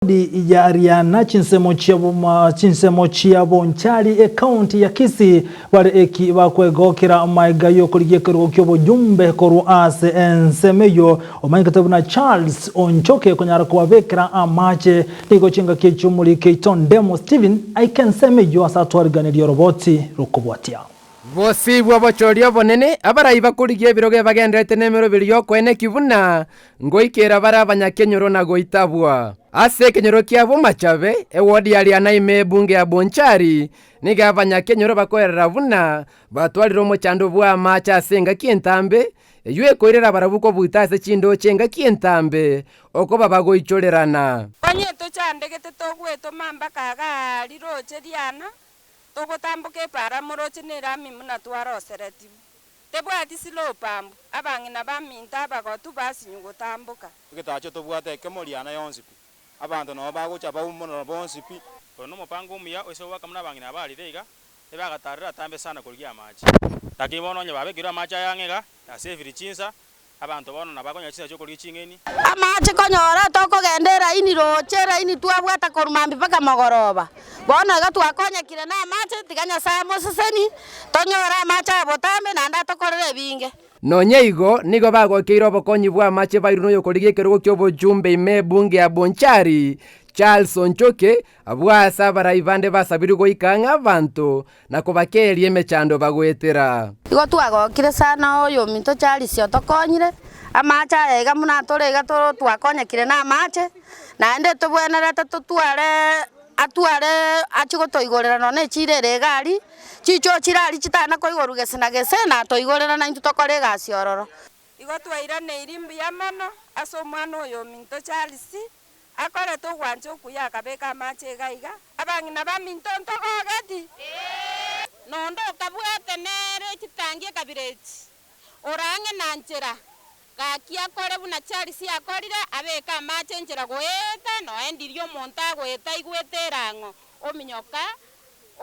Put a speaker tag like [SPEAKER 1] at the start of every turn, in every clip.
[SPEAKER 1] Ewodi ya Riana chinsemo chia chinsemo chia Bonchari ekaunti ya Kisii bare eki bakwegokera maega yokorigia ekerogo kiobojumbe korwa ase ensemo eyio omanyekete buna Charles Onchoke konyara kobabekera amache nigo chingaki echio omoriki oito Ndemo Stephen aike ensemo eyio ase atwariganirie oroboti rokobwatia.
[SPEAKER 2] Bosibwa obochori obonene, abarai bakorigia ebirogo ebagendererete nemeroberi y'okoeneki buna ngoikera bare abanyakenyoro na goitabwa. Ase ekenyoro kia Bomachabe, ewodi ya Riana ime ebunge ya Bonchari, nigo abanyakenyoro bakoerera buna batwarire omochando bw'amache ase engaki entambe, eyio ekoirera barabwo kobuta ase chindooche engaki entambe, okoba bagoichorerana.
[SPEAKER 3] Onye tochandegete togwetoma mpaka igaa riroche riana, Togotamboka epaara moroche nerami buna twaroseretigwe. Tebwati silopambu, abang'ina baminto abagotu basinywe gotamboka.
[SPEAKER 4] Egetacho tobwate ekemo riana yonsi pi, abanto nabo bagocha baumorana bonsi pi.
[SPEAKER 5] Oyo nomopango omuya oise goaka buna abang'ina aba barire iga, ebagatarire atambe sana korigia amache. Lakini bono onye babekeirwe amache aya ang'e iga, ase every chinsa, Abanto bono nabakonyora chinsa chi'okorigia ching'eni.
[SPEAKER 6] Amache konyora tokogenda eraini roche eraini twabwata korwa mambia mpaka mogoroba. Bono iga twakonyekire namache, tiga Nyasae amoseseni, tonyore amache aya botambe naende atokorere ebinge.
[SPEAKER 2] Nonya igo, nigo bagokeire obokonyi bw'amache bairwe noyokorigia ekerogo ki'obochumbe ime ebunge ya Bonchari, Charles Onchoke, abwo aase abarai bande basabirwe goika ang'e abanto na kobakeeria emechando bagoetera.
[SPEAKER 6] Igo twagokire sana oyominto Charles otokonyire, amache aya iga buna tore iga twakonyekire na amache, naende tobwenerete totware atware achie gotoigorera nonye na echiro ere iga aria, chichoo chire aria chitana koigorwa gese na gese, natoigorera naintwe tokore egasi ororo.
[SPEAKER 3] Igo twairaneirie mbuya mono ase omwana oyo ominto Charles, Akorete ogwancha okuya akabeka amache iga iga, Abang'ina baminto ntogogeti?
[SPEAKER 7] Nonde okabwate nere chitangi ekabira echi, ore ang'e na nchera, gaki akore buna Charles akorire, abeke amache enchera goeta, noe ndiria omonto agoeta aigwete erang'o, ominyoka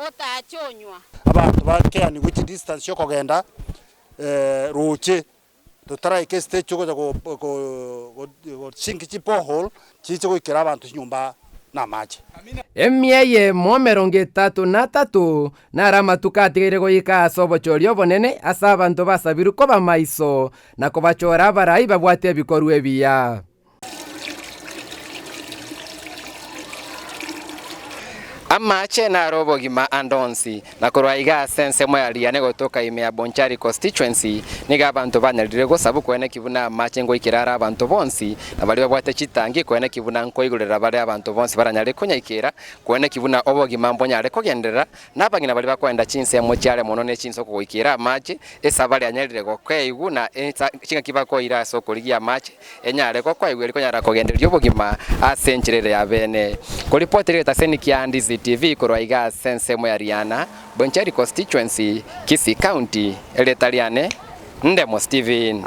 [SPEAKER 7] otache onywa.
[SPEAKER 4] Abanto bakeanigwe chidistance chiokogenda roche. Totaraika estage ogocha go sink chiborehole chiche goikera abanto chinyomba na amache.
[SPEAKER 2] Emia eyemo emerongo etato na atato naro amatuko atigaire goika ase obochori obonene ase abanto basabirwe koba maiso na kobachora abarai babwate ebikorwa ebiya. Amache naro obogima ande onsi, na korwa aiga ase ensemo ya Riane gotoka ime ya Bonchari Constituency, nigo abanto banyarire gosabwa koeneki buna amache ngoikera are abanto bonsi, na baria babwate chitangi koeneki buna nkoigorera bare abanto bonsi baranyare konyaikera, koeneki buna obogima mbonyare kogenderera, na abang'ina baria bakoenda chinsemo chiare mono ne chinsoko goikera amache, esabari anyarire gokeigwa na chingaki bakoira ase okorigia amache. Enyare gokoegwa erio konyara kogendereria obogima ase enchera ere y'abeene. Koripoti rigetaseni kia Ndizi TV korwa iga ase ensemo ya Riana, Bonchari Constituency, Kisii County, erieta riane Ndemo Stephen.